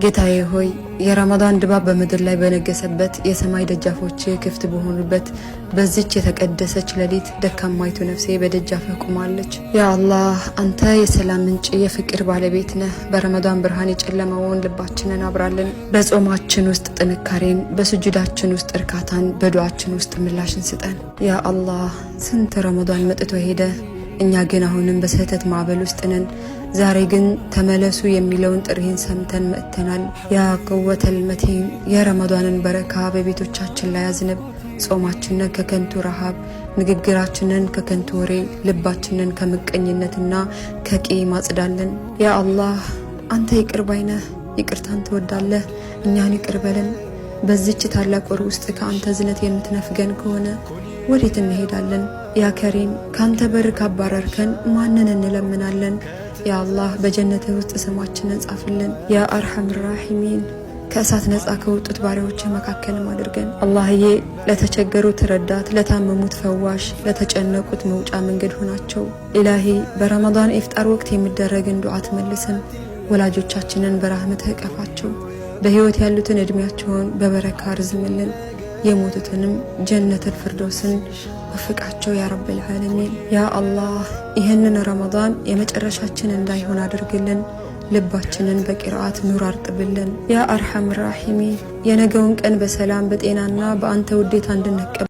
ጌታዬ ሆይ፣ የረመዳን ድባብ በምድር ላይ በነገሰበት፣ የሰማይ ደጃፎች ክፍት በሆኑበት በዚች የተቀደሰች ሌሊት ደካማይቱ ነፍሴ በደጃፍህ ቆማለች። ያ አላህ፣ አንተ የሰላም ምንጭ፣ የፍቅር ባለቤት ነህ። በረመዳን ብርሃን የጨለመውን ልባችንን አብራልን። በጾማችን ውስጥ ጥንካሬን፣ በስጁዳችን ውስጥ እርካታን፣ በዱዓችን ውስጥ ምላሽን ስጠን። ያ አላህ፣ ስንት ረመዳን መጥቶ ሄደ። እኛ ግን አሁንም በስህተት ማዕበል ውስጥ ነን። ዛሬ ግን ተመለሱ የሚለውን ጥሪህን ሰምተን መጥተናል። ያ ቅወተል መቲን፣ የረመዳንን በረካ በቤቶቻችን ላይ አዝንብ። ጾማችንን ከከንቱ ረሃብ፣ ንግግራችንን ከከንቱ ወሬ፣ ልባችንን ከምቀኝነትና ከቂም አጽዳልን። ያ አላህ፣ አንተ ይቅር ባይ ነህ፣ ይቅርታን ትወዳለህ። እኛን ይቅር በለን። በዚች ታላቅ ወር ውስጥ ከአንተ እዝነት የምትነፍገን ከሆነ ወዴት እንሄዳለን? ያ ከሪም፣ ከአንተ በር ካባረርከን ማንን እንለምናለን? ያ አላህ፣ በጀነትህ ውስጥ ስማችንን ጻፍልን። ያ አርሐም ራሒሚን፣ ከእሳት ነፃ ከወጡት ባሪያዎች መካከልም አድርገን። አላህዬ፣ ለተቸገሩት ረዳት፣ ለታመሙት ፈዋሽ፣ ለተጨነቁት መውጫ መንገድ ሆናቸው። ኢላሂ፣ በረመዳን ኢፍጣር ወቅት የሚደረግን ዱዓ ትመልስን። ወላጆቻችንን በራህመትህ እቀፋቸው። በህይወት ያሉትን እድሜያቸውን በበረካ አርዝምልን። የሞቱትንም ጀነተል ፍርዶስን ወፍቃቸው ያ ረብል ዓለሚን። ያ አላህ፣ ይህንን ረመዳን የመጨረሻችን እንዳይሆን አድርግልን። ልባችንን በቂርአት ኑር አርጥብልን። ያ አርሐም ራሒሚን፣ የነገውን ቀን በሰላም በጤናና በአንተ ውዴታ እንድንቀበል